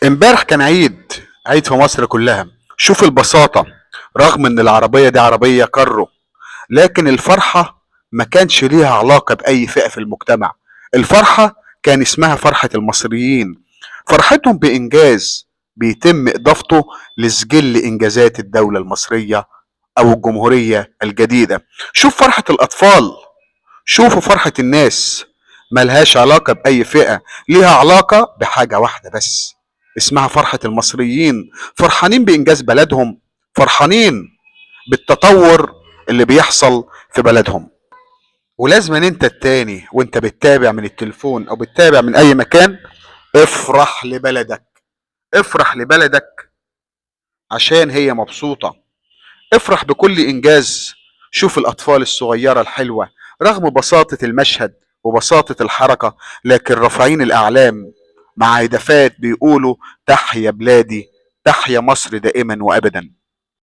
امبارح كان عيد، عيد في مصر كلها. شوف البساطة، رغم ان العربية دي عربية كارو، لكن الفرحة ما كانش ليها علاقة بأي فئة في المجتمع. الفرحة كان اسمها فرحة المصريين، فرحتهم بإنجاز بيتم إضافته لسجل إنجازات الدولة المصرية أو الجمهورية الجديدة. شوف فرحة الأطفال، شوفوا فرحة الناس، ملهاش علاقة بأي فئة، ليها علاقة بحاجة واحدة بس اسمها فرحة المصريين. فرحانين بإنجاز بلدهم، فرحانين بالتطور اللي بيحصل في بلدهم. ولازم انت التاني وانت بتتابع من التليفون او بتتابع من اي مكان، افرح لبلدك، افرح لبلدك عشان هي مبسوطة، افرح بكل انجاز. شوف الاطفال الصغيرة الحلوة، رغم بساطة المشهد وبساطة الحركة، لكن رافعين الاعلام مع هدافات بيقولوا تحيا بلادي، تحيا مصر دائما وابدا.